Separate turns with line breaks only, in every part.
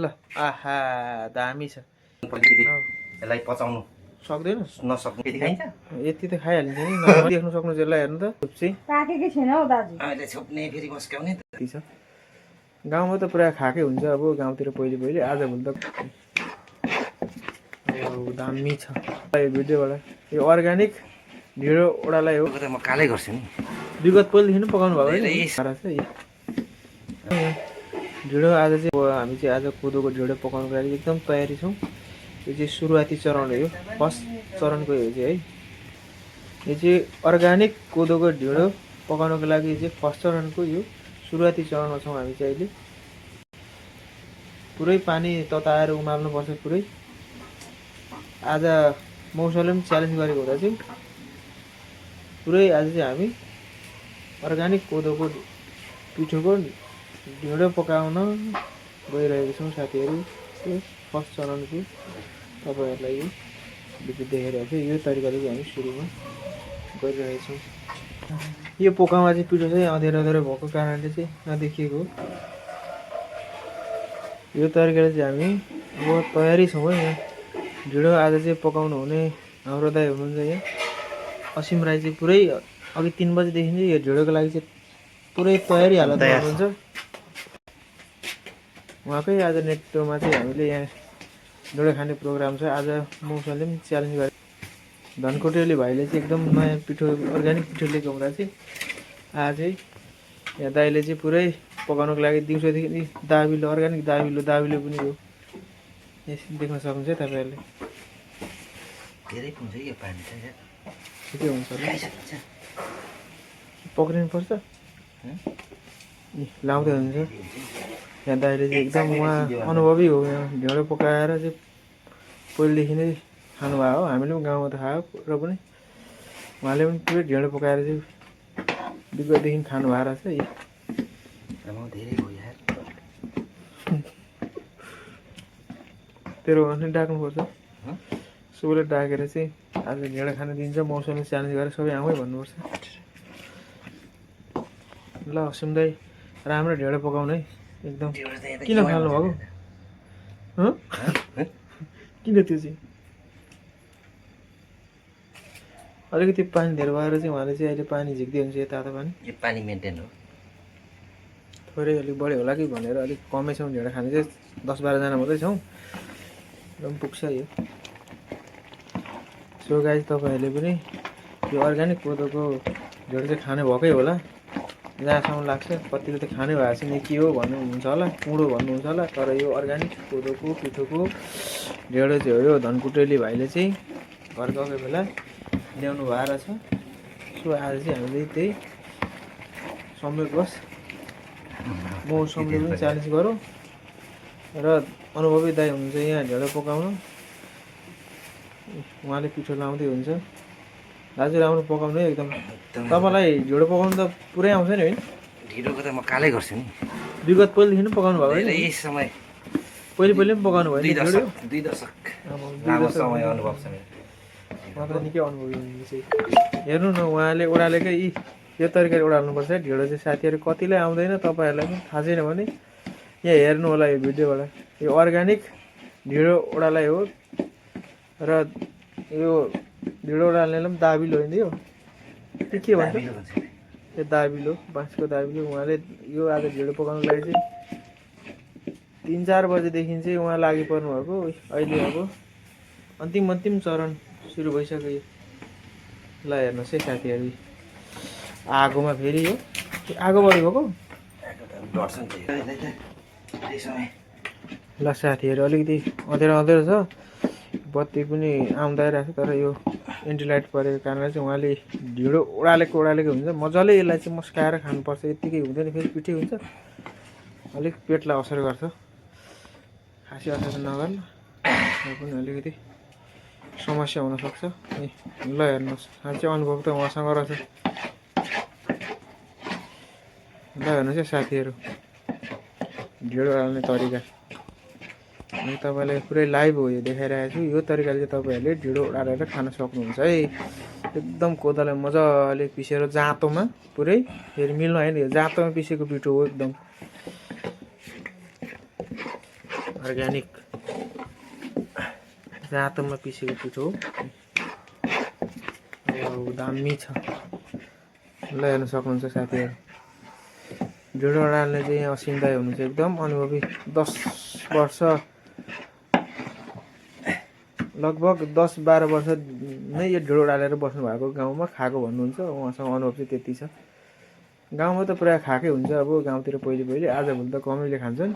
ल आहा दामी छ
यसलाई पचाउनु
सक्दैन
नसक्नु यति खाइन्छ
यति त खाइहालिन्छ नि नभए देख्नु सक्नु यसलाई हेर्नु त थुप्सी
पाकेकै छैन हौ दाजु
अहिले छोप्ने फेरि मस्काउने
यति छ गाउँमा त पुरा खाएकै हुन्छ अब गाउँतिर पहिले आजभोलि त दामी छ यो भिडियोबाट यो अर्ग्यानिक ढिँडो ओडालाई हो
म कालै गर्छु नि
विगत पहिलेदेखि पकाउनु भएको है ढिँडो आज चाहिँ हामी चाहिँ आज कोदोको ढिँडो पकाउनुको लागि एकदम तयारी छौँ यो चाहिँ सुरुवाती चरण हो यो फर्स्ट चरणको यो चाहिँ है यो चाहिँ अर्ग्यानिक कोदोको ढिँडो पकाउनको लागि चाहिँ फर्स्ट चरणको यो सुरुवाती चरणमा छौँ हामी चाहिँ अहिले पुरै पानी तताएर उमाल्नुपर्छ पुरै आज मौसमले पनि च्यालेन्ज गरेको हुँदा चाहिँ पुरै आज चाहिँ हामी अर्ग्यानिक कोदोको पिठोको ढिँडो पकाउन गइरहेको छौँ साथीहरू यो फर्स्ट चरणको तपाईँहरूलाई यो भिडियो देखाइरहेको छु यो तरिकाले चाहिँ हामी सुरुमा गरिरहेछौँ यो पोकामा चाहिँ पिठो चाहिँ अँध्यारो भएको कारणले चाहिँ नदेखिएको हो यो तरिकाले चाहिँ हामी अब तयारी छौँ है यहाँ ढिँडो आज चाहिँ पकाउनु हुने हाम्रो दाइ हुनुहुन्छ यहाँ असीम राई चाहिँ पुरै अघि 3 बजीदेखि चाहिँ यो ढिँडोको लागि चाहिँ पुरै तयारी हालतमा हुनुहुन्छ उहाँकै आज नेतृत्वमा चाहिँ हामीले यहाँ ढिँडो खाने प्रोग्राम छ आज मौसमले पनि च्यालेन्ज गरे धनकोटेली भाइले चाहिँ एकदम नयाँ पिठो अर्ग्यानिक पिठो लिएको हुँदा चाहिँ आज चाहिँ यहाँ दाइले चाहिँ पुरै पकाउनुको लागि दिउँसोदेखि दाबिलो अर्ग्यानिक दाबिलो पनि हो यसरी देख्न सक्नुहुन्छ है तपाईँहरूले
धेरै पुग्छ यो पानी चाहिँ
के हुन्छ होला पक्रिनुपर्छ लाउँदै हुन्छ यहाँ दाइले चाहिँ एकदम उहाँ अनुभवी हो यहाँ ढिँडो पकाएर चाहिँ पहिलेदेखि नै खानुभएको हो हामीले पनि गाउँमा त खायो र पनि उहाँले पनि पुरै ढिँडो पकाएर चाहिँ विगतदेखि खानुभएको रहेछ
धेरै हो यार
तेरो भने डाक्नुपर्छ सबैले डाकेर चाहिँ आज ढिँडो खान दिन्छ मौसमले च्यालेन्ज गरेर सबै आउँदै भन्नुपर्छ ल असिम दाइ राम्रो ढिँडो पकाउनु है एकदम किन फाल्नु भएको किन त्यो चाहिँ अलिकति पानी धेरै भएर चाहिँ उहाँले चाहिँ अहिले पानी झिक्दै हुन्छ यो तातो पानी
यो पानी मेन्टेन हो
थोरै अलिक बढी होला कि भनेर अलिक कमै छौँ ढिँडो खाने चाहिँ 10-12 जना मात्रै छौँ एकदम पुग्छ यो सो गाइज तपाईँहरूले पनि यो अर्ग्यानिक कोदोको ढिँडो चाहिँ खानु भएकै होला जहाँसम्म लाग्छ कतिले त खानै भएको छैन के हो भन्नुहुन्छ होला कुँडो भन्नुहुन्छ होला तर यो अर्ग्यानिक कोदोको पिठोको ढिँडो चाहिँ हो यो धनकुटेली भाइले चाहिँ घर गएको बेला ल्याउनु भएको रहेछ सो आज चाहिँ हामीले त्यही संयोगवश मौसमले पनि च्यालेन्ज गरौँ र अनुभवी दाइ हुनुहुन्छ यहाँ ढिँडो पकाउनु उहाँले पिठो लाउँदै हुन्छ दाजु राम्रो पकाउनु है एकदम तपाईँलाई ढिँडो पकाउनु त पुरै आउँछ नि होइन
ढिँडोको त म कालै गर्छु नि
विगत पहिलेदेखि पनि पकाउनु भएको
धेरै समय
पहिले पनि पकाउनु भयो
2 दशक लामो समय अनुभव छ मेरो
उहाँ त निकै अनुभवी हुनुहुन्छ हेर्नु न उहाँले ओडालेकै यो तरिकाले ओडाल्नुपर्छ है ढिँडो चाहिँ साथीहरू कतिलाई आउँदैन तपाईँहरूलाई पनि थाहा छैन भने यहाँ हेर्नु होला यो भिडियोबाट यो अर्ग्यानिक ढिँडो ओडालाई हो र यो ढिँडो ओडाल्नेलाई पनि दाबिलो होइन यो के भन्छ यो दाबिलो बाँसको दाबिलो उहाँले यो आज ढिँडो पकाउनुको लागि चाहिँ 3-4 बजेदेखि चाहिँ उहाँ लागि पर्नु भएको अहिले अब अन्तिम चरण सुरु भइसक्यो ल हेर्नुहोस् है साथीहरू आगोमा फेरि हो आगो बढी भएको ल साथीहरू अलिकति अँध्यारो छ बत्ती पनि आउँदै रहेछ तर यो एन्टिलाइट परेको कारणले चाहिँ उहाँले ढिँडो ओडालेको हुन्छ मजाले यसलाई चाहिँ मस्काएर खानुपर्छ यत्तिकै हुँदैन फेरि पिठै हुन्छ अलिक पेटलाई असर गर्छ खासै असर नगर्नु पनि अलिकति समस्या हुनसक्छ ल हेर्नुहोस् साँच्चै अनुभव त उहाँसँग रहेछ ल हेर्नुहोस् है साथीहरू ढिँडो हाल्ने तरिका अनि तपाईँलाई पुरै लाइभ हो यो देखाइरहेको छु यो तरिकाले चाहिँ तपाईँहरूले ढिँडो उडालेर खान सक्नुहुन्छ है एकदम कोदालाई मजाले पिसेर जाँतोमा पुरै फेरि मिल्नु होइन यो जाँतोमा पिसेको पिठो हो एकदम अर्ग्यानिक रातोमा पिसेको पिठो दामी छ। ल हेर्न सक्नुहुन्छ साथीहरू, ढिँडो डाल्ने चाहिँ यहाँ असिम दाइ हुनुहुन्छ एकदम अनुभवी, 10 वर्ष लगभग 10-12 वर्ष नै यो ढिँडो डालेर बस्नु भएको गाउँमा खाएको भन्नुहुन्छ। उहाँसँग अनुभव चाहिँ त्यति छ। गाउँमा त प्रायः खाएकै हुन्छ, अब गाउँतिर पहिले आजभोलि त कमैले खान्छन्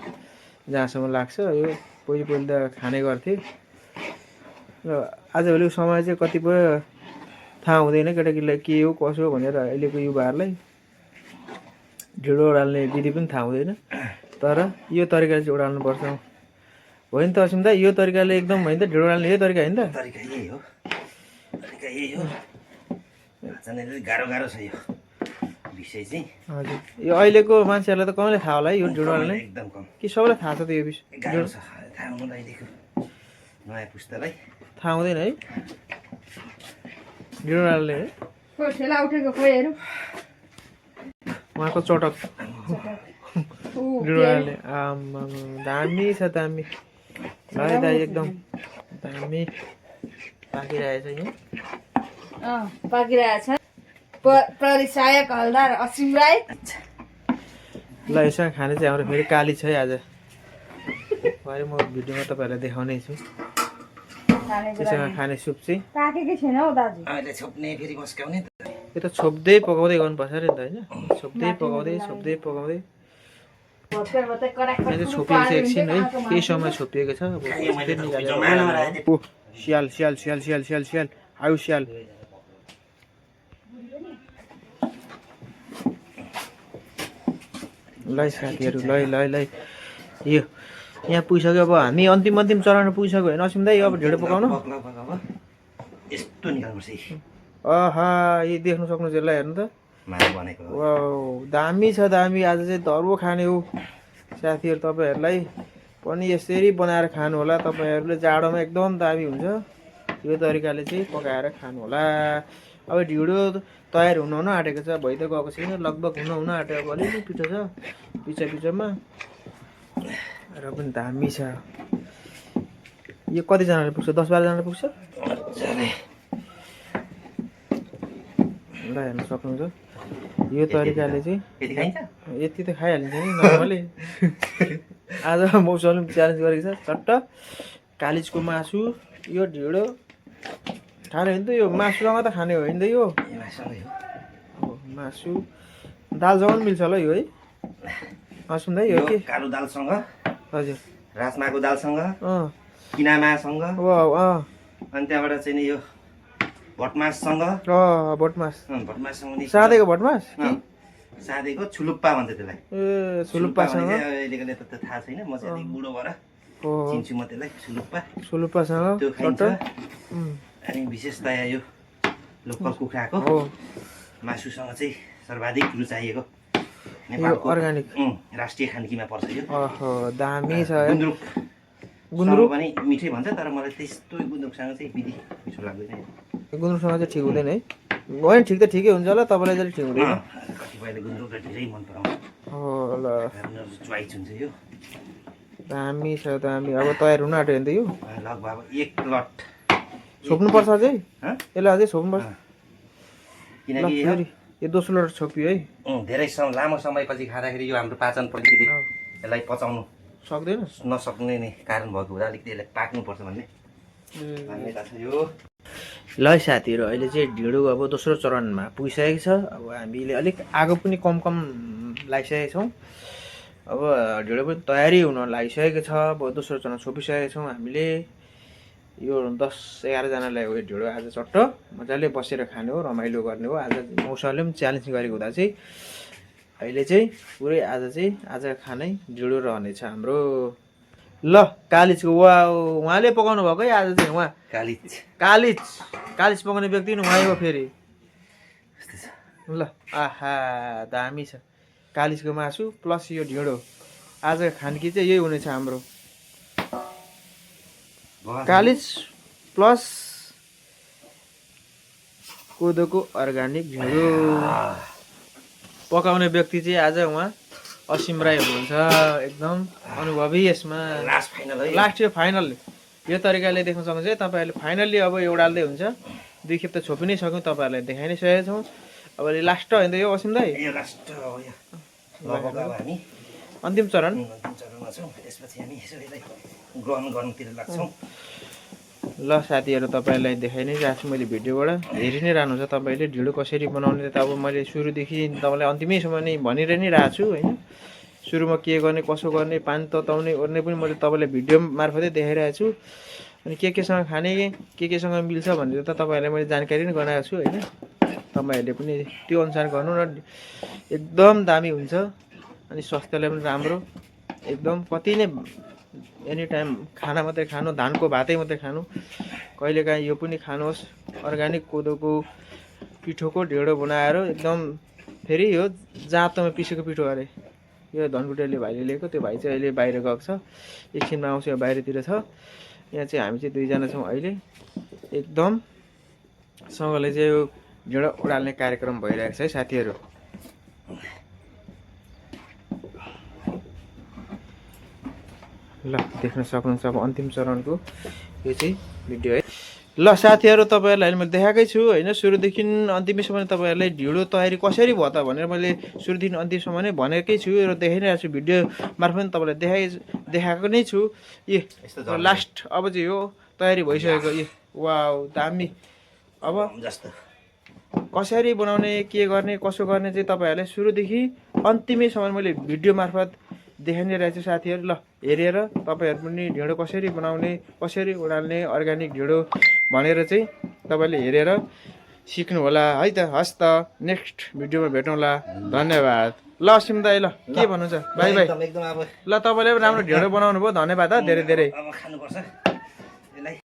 जहाँसम्म लाग्छ। यो पहिले त खाने गर्थे र आजभोलिको समय चाहिँ कतिपय थाहा हुँदैन केटाकेटीलाई के हो कसो हो भनेर। अहिलेको युवाहरूलाई ढिँडो डाल्ने विधि पनि थाहा हुँदैन, तर यो तरिकाले चाहिँ उडाल्नुपर्छ। होइन त असिम दा, यो तरिकाले एकदम होइन त ढिँडो डाल्ने यही तरिका होइन त?
तरिका यही हो, तरिका यही हो। जान्नेले गाह्रो छ यो विषय चाहिँ।
हजुर, यो अहिलेको मान्छेहरूलाई त कमैले थाहा होला है यो ढिँडो डाल्ने?
एकदम कम।
कि सबैलाई थाहा छ त यो विषय?
गाह्रो छ थाहा हुनु अहिलेको नयाँ पुस्तालाई
थाहा हुँदैन है ढिँडो डाल्ने है?
कोही ठेला उठेको कोही हेरौँ।
उहाँको चटक ढिँडो डाल्ने आम्मा दामी छ, दामी। ल दाइ एकदम दामी पाकिरहेछ यहाँ।
पाकिरहेछ। प्रहरी सहायक हलदार असिम राई।
ल यसमा खाने चाहिँ हाम्रो फेरि काली छ है आज। भरे म भिडियोमा तपाईँहरूलाई देखाउने छु। यसमा खाने सुप चाहिँ
पाकेकै छैन हौ दाजु।
अहिले छोप्ने फेरि मस्काउने
यो त छोप्दै पकाउँदै गर्नुपर्छ अरे नि त होइन? छोप्दै पकाउँदै यहाँ चाहिँ छोपिएको छ एकछिन है, केही समय छोपिएको छ। अब निकालेर ओ स्याल स्याल स्याल स्याल स्याल स्याल आयु स्याल। ल साथीहरू, ल यो यहाँ पुगिसक्यो। अब हामी अन्तिम चरणमा पुगिसक्यो होइन असिम दाइ? अब ढिँडो पकाउनु
यस्तो निकाल्नुपर्छ
आहा, यो देख्नु सक्नुहुन्छ? ल हेर्नु त, वाउ दामी छ, दामी। आज चाहिँ धर्बो खाने हो साथीहरू। तपाईँहरूलाई पनि यसरी बनाएर खानु होला। तपाईँहरूले जाडोमा एकदम दामी हुन्छ यो तरिकाले चाहिँ पकाएर खानु होला। अब ढिँडो तयार हुन आँटेको छ, भइ त गएको छैन, लगभग हुन आँट्यो। अब अलिअलि पिठो छ पिछामा र पनि दामी छ। यो कतिजनाले पुग्छ? 10-12 जनाले पुग्छ। ल हेर्न सक्नुहुन्छ यो तरिकाले चाहिँ यति त खाइहालिन्छ नि नर्मली। आज मौसमले च्यालेन्ज गरेको छ। चट्ट कालिजको मासु, यो ढिँडो खाने होइन त? यो मासुसँग त खाने होइन त यो? मासु दालसँग पनि मिल्छ होला यो है असिम दाइ? यो के
कालो दालसँग,
हजुर
राजमाको दालसँग, किनामासँग, अनि त्यहाँबाट चाहिँ नि यो भटमाससँग, भटमाससँग नि
सादैको भटमास,
सादैको छुलुप्पा भन्छ त्यसलाई।
ए छुलुप्पासँग
अहिलेको त थाहा छैन, म चाहिँ अलिक बुढो भएर चिन्छु म त्यसलाई।
छुलुप्पासँग
त्यो खाइन्छ। अनि विशेषतया यो लोकल कुखुराको मासुसँग चाहिँ सर्वाधिक रुचाइएको नेपालको
अर्ग्यानिक
राष्ट्रिय खानकीमा पर्छ यो।
दामी छ।
गुन्द्रुक पनि मिठै भन्छ, तर मलाई त्यस्तो गुन्द्रुकसँग चाहिँ विधि मिठो लाग्दैन।
गुन्द्रुकसँग चाहिँ ठिक हुँदैन है? होइन ठिक त ठिकै हुन्छ होला, तपाईँलाई चाहिँ ठिक हुँदैन।
कतिपयले गुन्द्रुक धेरै मन पराउँछ।
ल
चोइस हुन्छ यो।
दामी छ, दामी। अब तयार हुन आँट्यो भने त यो
लगभग 1 लट
छोप्नुपर्छ अझै? यसलाई अझै छोप्नुपर्छ
किनकि
यो दोस्रो लट छोपियो है।
धेरै लामो समयपछि खाँदाखेरि यो हाम्रो पाचन प्रक्रियाले यसलाई पचाउनु
सक्दैन,
नसक्ने नै कारण भएको हुँदा अलिकति यसलाई पाक्नुपर्छ भन्ने मान्यता छ यो।
ल साथीहरू, अहिले चाहिँ ढिँडो अब दोस्रो चरणमा पुगिसकेको छ। अब हामीले अलिक आगो पनि कम लगाइसकेका छौँ। अब ढिँडो पनि तयारी हुन लागिसकेको छ। अब दोस्रो चरण छोपिसकेका छौँ हामीले। यो 10-11 जनालाई हो यो ढिँडो आज चट्ट मजाले बसेर खाने हो, रमाइलो गर्ने हो। आज मौसमले पनि च्यालेन्ज गरेको हुँदा चाहिँ अहिले चाहिँ पुरै आज खानै ढिँडो रहनेछ हाम्रो। ल कालिजको उहाँले पकाउनु भएको है आज चाहिँ? उहाँ कालिज पकाउने व्यक्ति नि उहाँ हो फेरि। ल आहा दामी छ। कालिजको मासु प्लस यो ढिँडो आज खानकी चाहिँ यही हुनेछ हाम्रो। कालिज प्लस कोदोको अर्ग्यानिक ढिँडो पकाउने व्यक्ति चाहिँ आज उहाँ असीम राई हुनुहुन्छ एकदम अनुभवी यसमा
लास्ट फाइनल है
लास्ट यो फाइनल यो तरिकाले देख्न सक्नुहुन्छ तपाईँहरूले फाइनल्ली अब यो उडाल्दै हुन्छ 2 खेप त छोपि नै सक्यौँ तपाईँहरूलाई देखाइ नै सकेका छौँ अब लास्ट होइन त यो असीम दाई
यो लास्ट हो यो लगभग अब हामी
अन्तिम चरण
अन्तिम चरणमा छौँ त्यसपछि हामी यसो यसलाई ग्रहण गर्नुतिर लाग्छौँ
ल साथीहरू तपाईँहरूलाई देखाइ नै रहेको छु मैले भिडियोबाट हेरि नै रहनुहुन्छ तपाईँले ढिँडो कसरी बनाउने त अब मैले सुरुदेखि तपाईँलाई अन्तिमैसम्म नै भनिरहे नै रहेको छु होइन सुरुमा के गर्ने कसो गर्ने पानी तताउने ओर्ने पनि मैले तपाईँलाई भिडियो मार्फतै देखाइरहेको छु अनि केसँग खाने केसँग मिल्छ भनेर त तपाईँहरूलाई मैले जानकारी नै गराएको छु होइन तपाईँहरूले पनि त्यो अनुसार गर्नु न एकदम दामी हुन्छ अनि स्वास्थ्यलाई पनि राम्रो एकदम कति नै एनी टाइम खाना मात्रै खानु धानको भातै मात्रै खानु कहिलेकाहीँ यो पनि खानुहोस् अर्ग्यानिक कोदोको पिठोको ढेँडो बनाएर एकदम फेरि यो जाँतोमा पिसेको पिठो अरे यो धनकुटेले भाइले लिएको त्यो भाइ चाहिँ अहिले बाहिर गएको छ एकछिनमा आउँछ यो बाहिरतिर छ यहाँ चाहिँ हामी चाहिँ 2 जना छौँ अहिले एकदम सँगले चाहिँ यो ढेँडो उडाल्ने कार्यक्रम भइरहेको छ है साथीहरू ल देख्न सक्नुहुन्छ अब अन्तिम चरणको यो चाहिँ भिडियो है ल साथीहरू तपाईँहरूलाई मैले देखाएकै छु होइन सुरुदेखि अन्तिमसम्म तपाईँहरूलाई ढिँडो तयारी कसरी भयो त भनेर मैले सुरुदेखि अन्तिमसम्म नै भनेकै छु र देखाइ नै रहेको छु भिडियो मार्फत तपाईँलाई देखाएको नै छु लास्ट अब चाहिँ यो तयारी भइसकेको वाउ दामी अब
जस्तो
कसरी बनाउने के गर्ने कसो गर्ने चाहिँ तपाईँहरूलाई सुरुदेखि अन्तिमैसम्म मैले भिडियो मार्फत देखाइ नै रहेको छु साथीहरू ल हेरेर तपाईँहरू पनि ढिँडो कसरी बनाउने कसरी उडाल्ने अर्ग्यानिक ढिँडो भनेर चाहिँ तपाईँले हेरेर सिक्नु होला है त हस् त नेक्स्ट भिडियोमा भेटौँला धन्यवाद ल असीम दाइ ल के भन्नु छ बाई बाई
एकदम अब
ल तपाईँले पनि राम्रो ढिँडो बनाउनु भयो धन्यवाद धेरै धेरै
अब खानुपर्छ